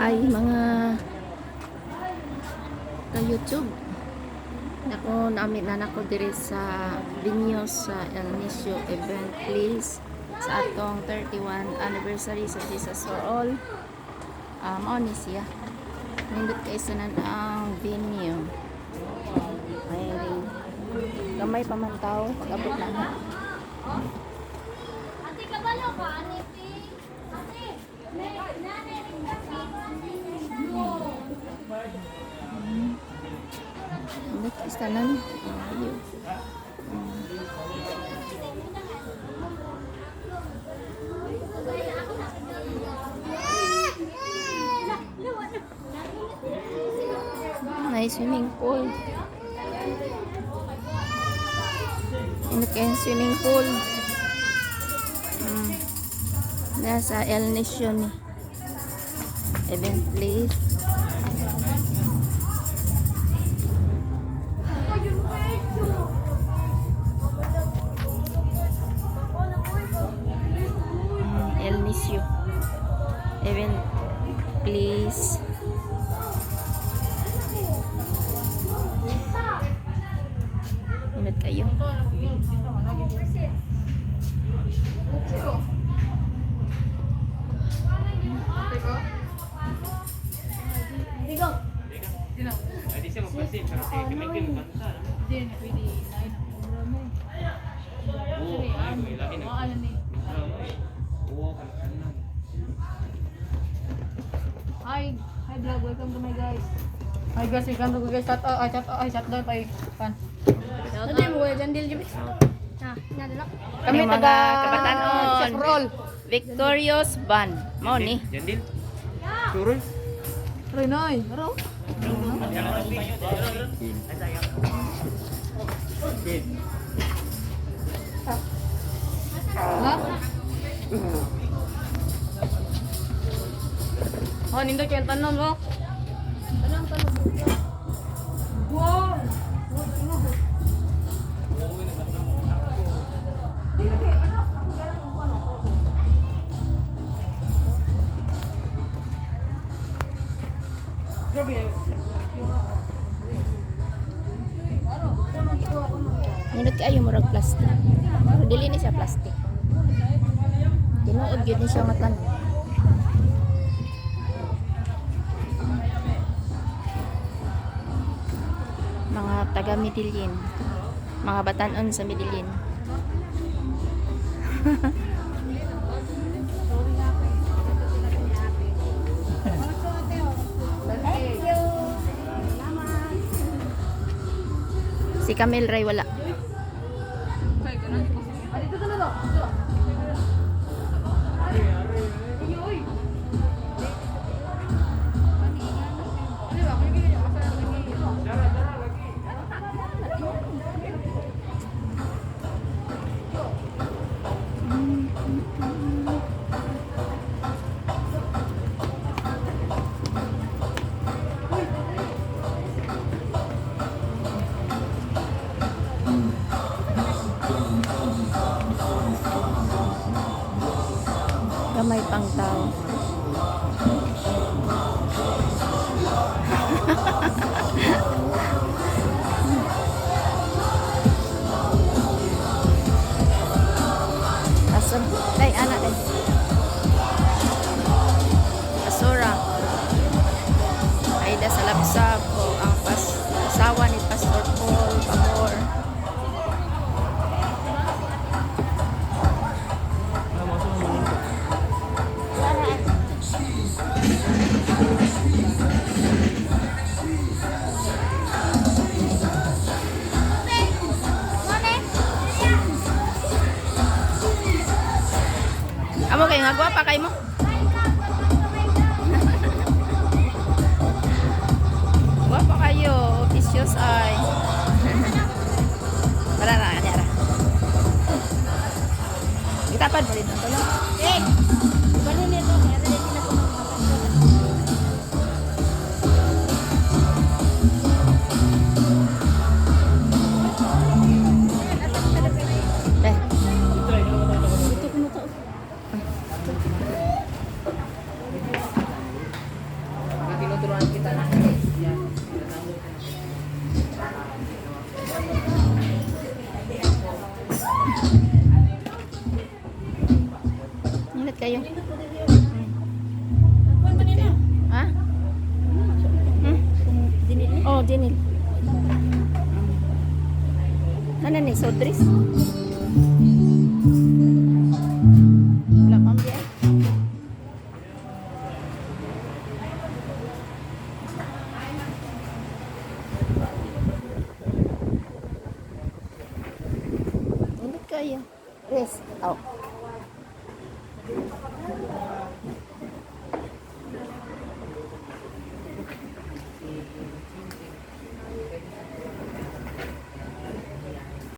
Hi, mga ka-YouTube. Nako, namin na nako diri sa venue sa El Nicio Event Place sa atong 31 anniversary sa Jesus for All. Mao ni siya. Nindot kay sanan ang venue. Ay, ring. Gamay pa man tao pag-abot na na. Ate, kabalo ka, ate. Ate, may nanay rin ka sa No. Nindot kay sanan. Ayun. May swimming pool. Nindot kay swimming pool. Nasa El Nicio ni. Event place. El Nicio. Event place. Ingat kayo. Pwede siya magpasin, pero si Michael kanta. Oo, ay, may laki na. Oo, kanan. Hi, hi vlog, welcome to my guys. Hi guys, welcome to my guys. Shout out, ay, shout out, ay, shout out, ay, pan. Ano yung mga jandil, Jimmy? Ah, nadala. Kami Yung mga taga kabatanon. Sa Prol. Victorious Band. Mao ni. Jandil? Suroy? Roy noy, ro. Ha? Oh, nindot yung tanom, oh. Wow! Nindot kayo murag plastic. Pero dili ni siya plastic. Tinuod gyud ni siya matan. Mga taga Medellin. Mga batanon sa Medellin. Si Camille Ray wala. Gamay pang tao. Aso, ay ana ay. Asura. Aida sa lapsap o ang pas asawa ni Pastor Paul Pamor. Amo kayo nga gwapa kay mo. Gwapa kayo, officials ay. Wala na kanya ra. Itapad mo dito to. Eh, balo nito, kaya rin sila Eh. Ingat kayo. Kuan ba nila? Ha? Hmm? Oh, Dinil. Ano ni Sodris? Wala pang biya. Ingat kayo. Rest. Oh.